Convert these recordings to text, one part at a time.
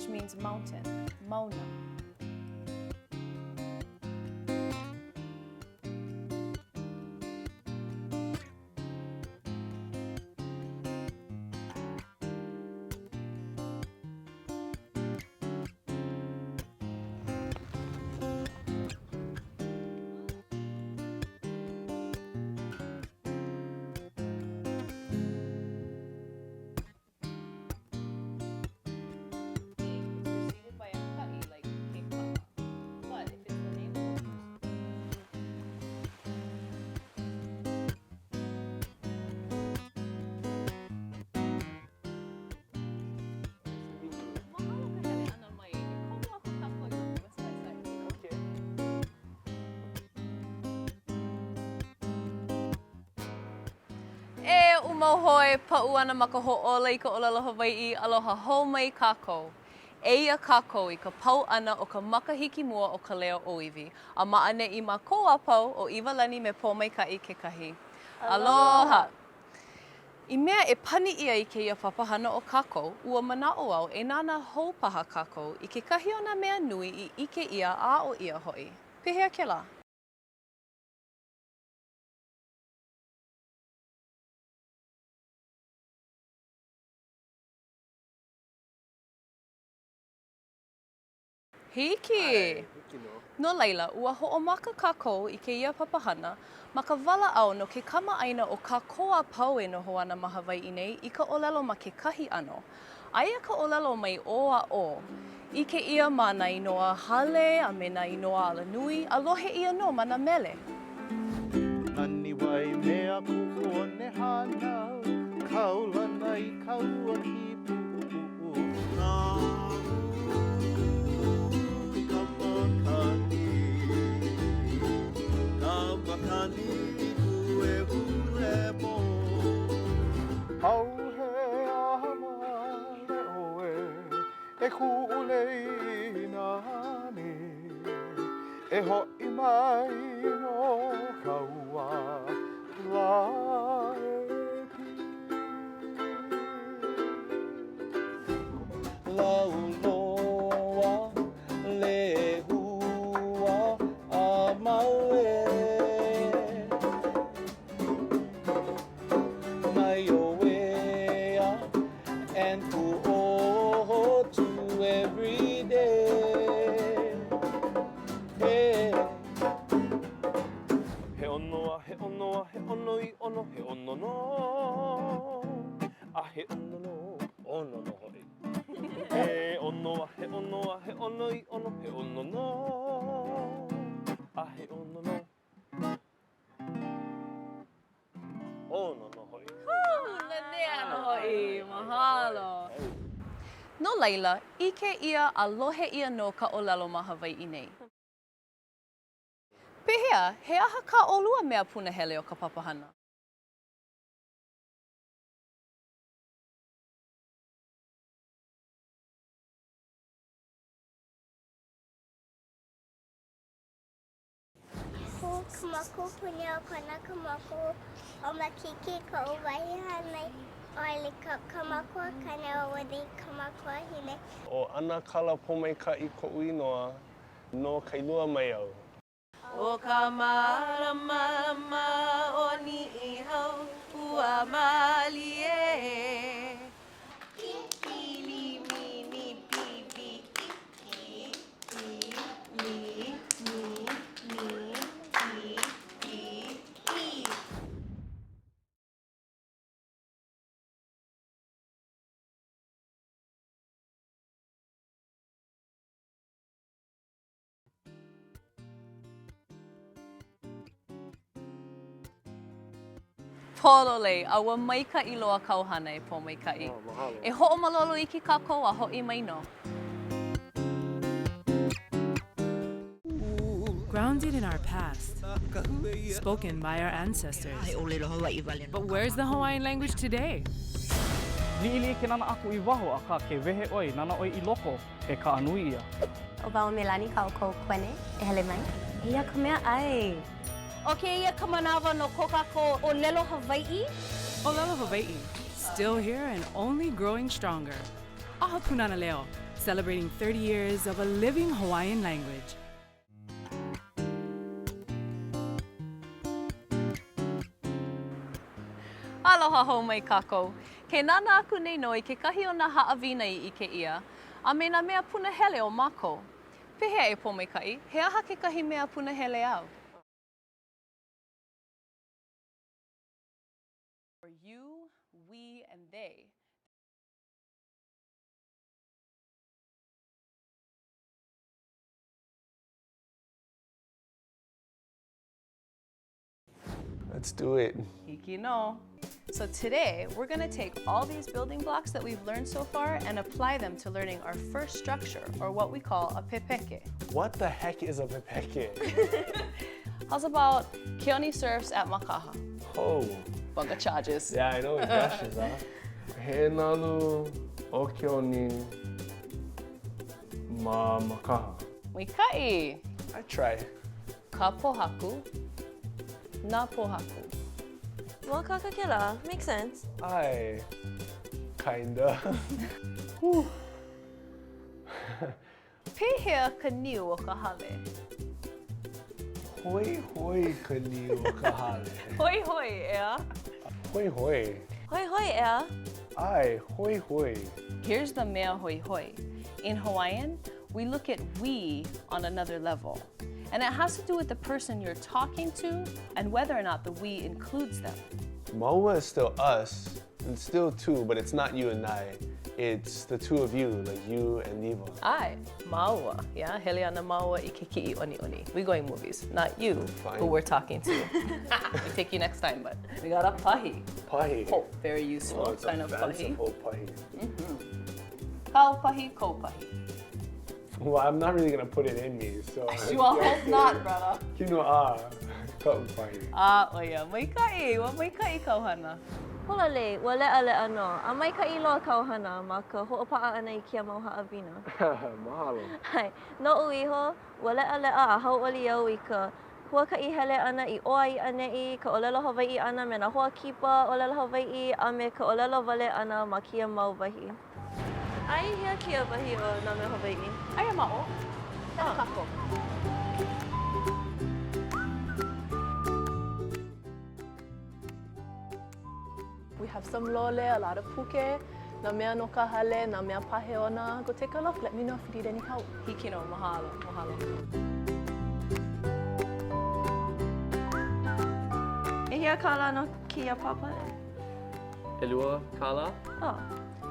which means mountain, mauna. Mahalo ka hele ʻana mai. E komo aku kākou i loko. Let's go inside. Okay. E oʻu mau hoa e paʻu ana ma ka hoʻōla i ka ʻōlelo Hawaiʻi, aloha hou mai kākou. Eia kākou i ka pau ʻana o ka makahiki mua o Ka Leo ʻŌiwi, a ma ʻaneʻi mākou a pau ʻo ʻIwalani me Pōmaikaʻi kekahi. Aloha! I mea e pani ʻia i kēia papahana o kākou, ua manaʻo au e nānā hou paha kākou i kekahi o nā mea nui i ʻike ʻia a aʻo ʻia hoʻi. Pehea kēlā? Hiki! No laila, ua hoʻomaka kākou i kēia papahana ma ka walaʻau no ke kamaʻāina o kākou a pau e noho ana ma Hawaiʻi nei i ka ʻōlelo ma kekahi ʻano. Aia ka ʻōlelo mai ʻō a ʻō. ʻIke ʻia ma nā inoa hale a me nā inoa alanui, a lohe ʻia nō ma nā mele. Nani Waimea kuʻu one hānau, Kaulana i ka ua Kīpuʻupuʻu. Naʻu i ka makani, ka makani puehu lemo. ʻAuhea male ʻoe e kuʻu lei nani, E hoʻi mai no ka ua lā e pī. Lauloa, lehua a mau e. Naioea and Puʻoho to every day. Hey. He ʻono a he ʻono a he ʻono i ʻono, he ʻono nō. A he ʻono nō, ʻono nō hoʻi. He ʻono a he ʻono a he ʻono i ʻono, he ʻono nō. A he ʻono nō. ʻOno nō hoʻi. Hū, nanea nō hoʻi. Mahalo. No laila, ʻike ʻia a lohe ʻia nō ka ʻōlelo ma Hawaiʻi nei. Pehea, he aha kā ʻolua mea punahele o ka papahana? Kū ka moku puni ʻo Kona ka moku, ʻo Makiki koʻu wahi hānai, ʻo Alika ka makuakāne, ʻo Woody ka makuahine. ʻO ʻAnakala Pōmaikaʻi koʻu inoa, no Kailua mai au. ʻO ka mālamalama o Niʻihau ua mālie. Pololei, a ua maikaʻi loa kāu hana e Pōmaikaʻi. Oh, mahalo. E hoʻomalolo iki kākou a hoʻi mai nō. Grounded in our past, spoken by our ancestors. But where's the Hawaiian language today? Liʻiliʻi ke nana aku i waho, akā ke wehe ʻoe, nana ʻoe i loko, e kaʻa nui ʻia. ʻO wau Melani Kaoko Kuene, e hele mai. Eia ka mea ʻai. ʻO kēia ka manawa no ko kākou ʻōlelo Hawaiʻi. ʻŌlelo Hawaiʻi, still here and only growing stronger. ʻAha Pūnana Leo, celebrating 30 years of a living Hawaiian language. Aloha hou mai kākou. Ke nānā aku nei nō i kekahi o nā haʻawina i ʻike ʻia, a me nā mea punahele o mākou. Pehea e Pōmaikaʻi, he aha kekahi mea punahele āu? You, we, and they. Let's do it. Hiki nō. So today, we're gonna take all these building blocks that we've learned so far and apply them to learning our first structure, or what we call a pepeke. What the heck is a pepeke? How's about Keoni surfs at Makaha? Oh. Bunga charges. Yeah, I know it gushes, huh? He nalu o Keoni ma Makaha. Maikaʻi. I try. Ka pōhaku, nā pōhaku. Mōakāka kēlā. Makes sense. I kinda. Whew. Pehea ka niu o ka hale? Hoihoi ka niu o ka hale. Hoihoi, ʻeā? Hoihoi. Hoihoi, ʻeā? ʻAe, hoihoi. Here's the mea hoihoi. In Hawaiian, we look at we on another level. And it has to do with the person you're talking to and whether or not the we includes them. Maua is still us, it's still two, but it's not you and I. It's the two of you, like you and Niwa. ʻAe, maua, yeah? Hele ana maua i ke kiʻi ʻoniʻoni. We going movies, not you, Fine. who we're talking to. we take you next time, but we got a pahi. Pahi. Oh, very useful Oh, it's kind a of pahi. fanciful pahi. Kāu pahi, kou pahi. Well, I'm not really gonna put it in me, so. Well, hope not, brother. Kino a, kaʻu pahi. A, ʻo ia, maikaʻi, ua maikaʻi kāu hana. Pololei, ua leʻaleʻa nō. A maikaʻi loa kāu hana ma ka hoʻopaʻa ʻana i kēia mau haʻawina. Mahalo. ʻAe, noʻu iho, ua leʻaleʻa a hauʻoli au i ka huakaʻi hele ʻana i ʻō a i ʻaneʻi, ka ʻōlelo Hawaiʻi ʻana me nā hoa kipa ʻōlelo Hawaiʻi, a me ka ʻōlelo wale ʻana ma kēia mau wahi. Aia i hea kēia wahi o nā mea Hawaiʻi? Aia ma ʻō. Hele kākou. We have some lole, a lot of puke, nā mea no ka hale, nā mea pāheona. Go take a look. Let me know if you need any help. Hiki nō. Mahalo. Mahalo. ʻEhia kālā no kēia pāpale? ʻElua kālā. Oh.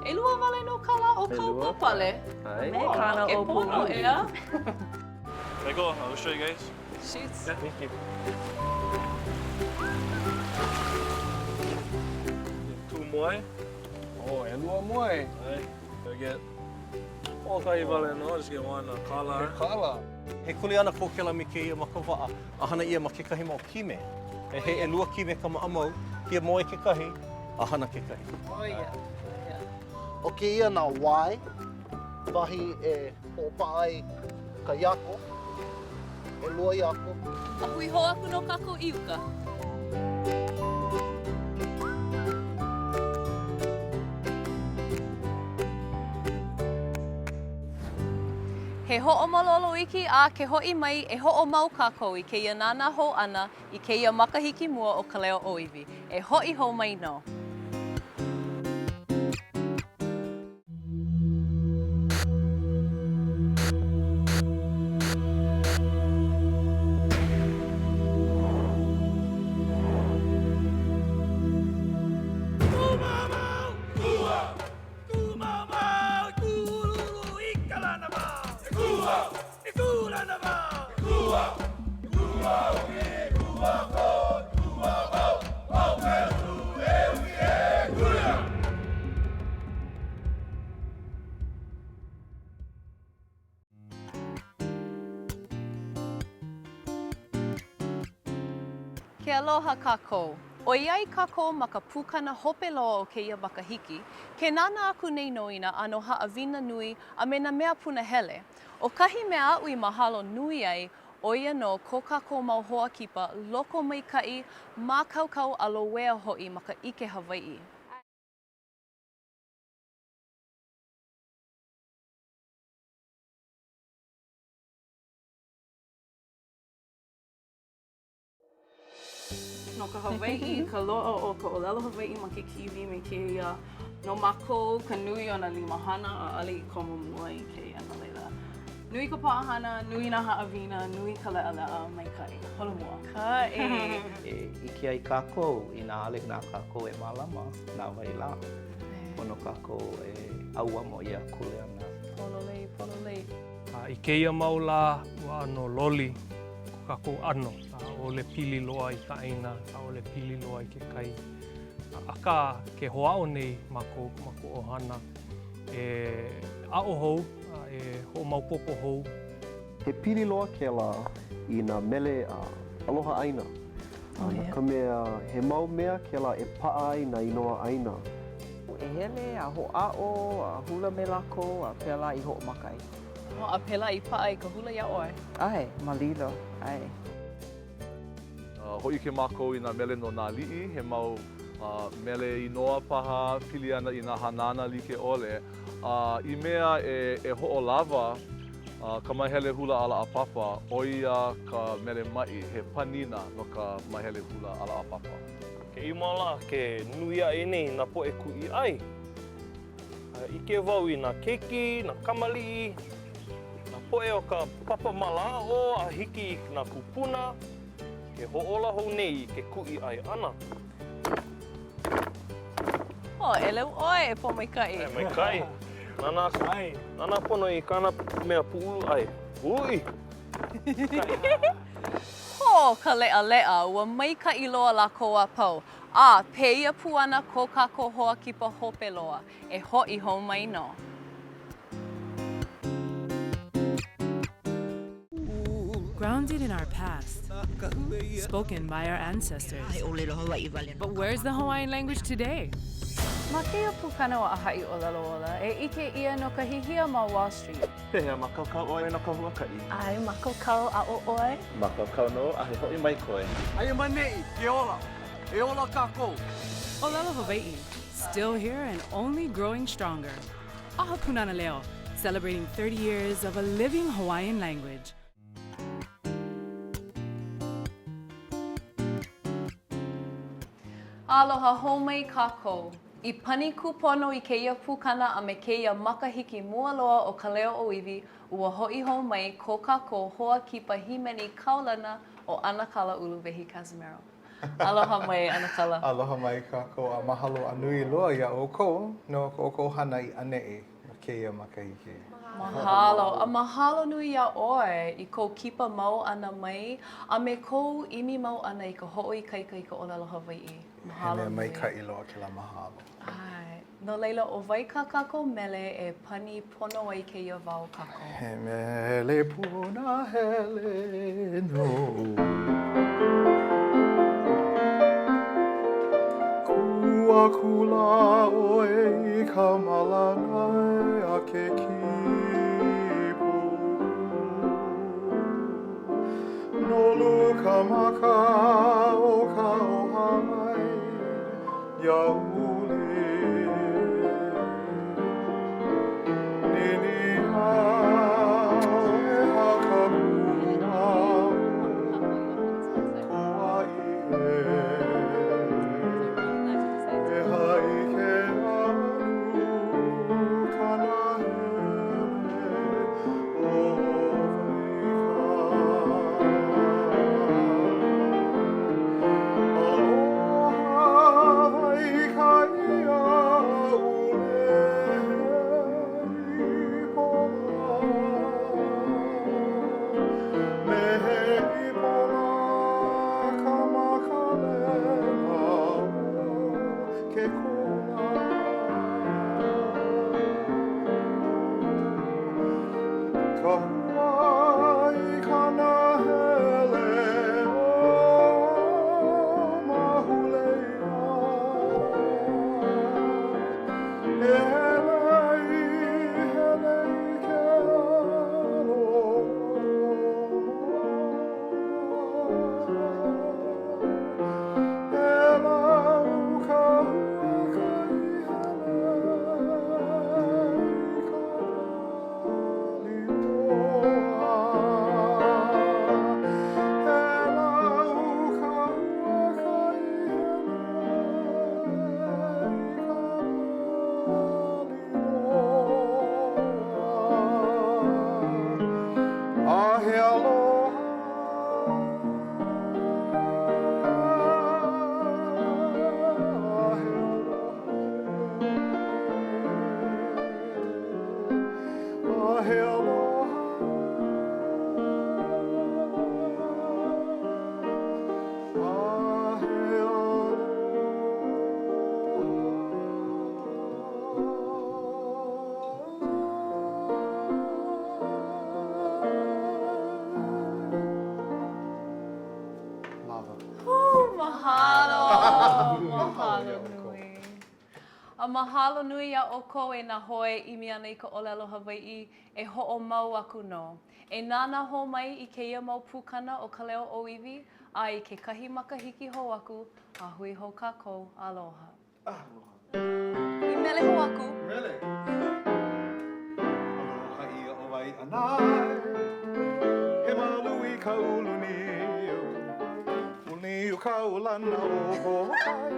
ʻElua wale nō kālā o kāu pāpale. ʻAe. Me kāna Ke ʻōpū. pono, ʻeā? Let go. I will show you guys. Shoots. Yeah, thank you. Two moe. Oh, ʻelua moe. ʻAe. I get hoʻokahi wale nō, just get one uh, kālā. He kālā. He kuleana ko kēlā me kēia ma ka waʻa a hana ʻia ma kekahi mau kime. He ʻelua kime ka maʻamau, hiamoe kekahi, a hana kekahi. ʻO ia. ʻO kēia nā wae, wahi e hoʻopaʻa ai ka iako, ʻelua iako. A hui hou aku nō kākou i uka. He hoʻomalolo iki a ke hoʻi mai e hoʻomau kākou i kēia nānā hou ʻana i kēia makahiki mua o Ka Leo ʻŌiwi. E hoʻi hou mai nō. Ke aloha kākou. ʻOiai kākou ma ka pukana hope loa o kēia makahiki, ke nānā aku nei nō i nā ʻano haʻawina nui a me nā mea punahele. ʻO kahi mea aʻu i mahalo nui ai, ʻo ia nō ko kākou mau hoa kipa lokomaikaʻi, mākaukau a lowea hoʻi ma ka ʻike Hawaiʻi. no ka Hawaiʻi, ka loaʻa o ka ʻōlelo Hawaiʻi ma ke kīwī me kēia. No mākou ka nui o nā limahana, ʻaʻole i komo mua i kēia, no laila, nui ka paʻahana, nui nā haʻawina, nui ka leʻaleʻa, maikaʻi. Holomua. Kaʻi. E ʻike ai kākou inā ʻaʻole nā kākou e mālama na wai lā. Pono kākou e ʻauamo ia kuleana. Pololei, pololei. A i kēia mau lā, ua ʻano loli ko kākou ʻano. ʻAʻole pili loa i ka ʻāina, ʻaʻole pili loa i ke kai. Akā, ke hoʻāʻo nei mākou, ko mākou ʻohana, e aʻo hou, a e hoʻomaopopo hou. He pili loa kēlā i nā mele a aloha ʻāina, a no ka mea, he mau mea kēlā e paʻa ai nā inoa ʻāina. E hele a hoʻāʻo a hula me lākou a pēlā i hoʻomaka ai. Oh, a pēlā i paʻa i ka hula iā ʻoe? ʻAe, ma lilo, ʻae. Hōʻike mākou i nā mele no nā aliʻi, he mau mele inoa paha pili ana i nā hanana like ʻole, a i mea e hoʻolawa ka mahele hula ʻala a papa, ʻo ia ka mele maʻi, he panina no ka mahele hula ʻala a papa. Kēia mau lā ke nui aʻe nei nā poʻe kuʻi ʻai. A ʻike wau i nā keiki, nā kamaliʻi, nā poʻe o ka papa mālaaʻo a hiki i nā kūpuna, ke hoʻōla hou nei i ke kuʻi ʻai ʻana. Oh, ʻeleu ʻoe, e Pōmaikaʻi. E maikaʻi. Nānā, nānā pono i kāna mea pūʻulu ʻai. Uʻi! Hō ka leʻaleʻa, ua maikaʻi loa lākou a pau. A, pēia pū ana ko kākou hoa kipa hope loa, e hoʻi hou mai nō. Grounded in our past, spoken by our ancestors. But where's the Hawaiian language today? Ma kēia pukana o ʻĀhaʻi ʻŌlelo Ola, e ʻike ʻia no ka hihia ma Wall Street. Pehea, mākaukau ʻoe no ka huakaʻi? ʻAe, mākaukau, a ʻo ʻoe? Mākaukau nō, a he hoʻi mai koe. Aia ma neʻi, ke ola. E ola kākou! ʻŌlelo Hawaiʻi, still here and only growing stronger. ʻAha Pūnana Leo, celebrating 30 years of a living Hawaiian language. Aloha hou mai kākou. I pani kūpono i kēia pukana a me kēia makahiki mua loa o Ka Leo ʻŌiwi, ua hoʻi hou mai ko kākou hoa kipa hīmeni kaulana ʻo ʻAnakala Uluwehi Cazimero. Aloha mai, ʻAnakala. Aloha mai kākou a mahalo a nui loa iā ʻoukou no ko ʻoukou hana i ʻaneʻi no kēia makahiki. Mahalo, a mahalo nui iā ʻoe i kou kipa mau ʻana mai a me kou ʻimi mau ʻana i ka hoʻoikaika i ka ʻōlelo Hawaiʻi. Mahalo nui. He mea maikaʻi loa kēlā mahalo. ʻAe. No laila, ʻo wai kā kākou mele e pani pono ai kēia wā o kākou? He mele punahele nō. Kū akula ʻoe i ka malanai a ke kīpū. Nolu ka maka o ka ʻohā mai. Iā uli Niniau ʻeha ka pua Koa ihe ʻEha i ke anu Ka nahele o Waika Aloha Waika ia Ule ipo la Me he ipo la ka makalena o ke kula Ka hua i ka nahele o Mahuleia E hele i hele i ke alo moana E lau ka huakaʻi hele i ka pali loa. he aloha. A he aloha. Lava. Mahalo. Mahalo nui. A mahalo nui iā ʻoukou e nā hoa e ʻimi ana i ka ʻōlelo Hawaiʻi, e hoʻomau aku nō. E nānā hou mai i kēia mau pukana o Ka Leo ʻŌiwi, a i kekahi makahiki hou aku, a hui hou kākou. Aloha. I mele hou aku. Mele. Aloha ʻia ʻo Waiʻanae, he malu i ka ulu niu, ulu niu kaulana o Holokai,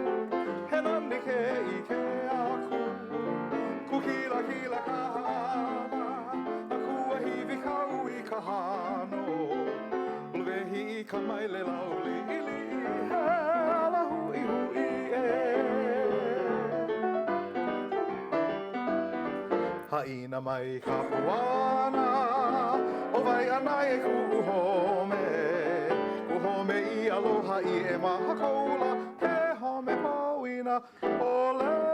he nani ke ʻike aku, kū kilakila ka hala, nā kuahiwi kau i ka hano, uluwehi i ka maile lau liʻiliʻi, he ala huʻihuʻi ē. Haʻina mai ka puana, ʻo Waiʻanae kuʻu home, kuʻu home i aloha ʻia e Mahakoula, he home poina ʻole.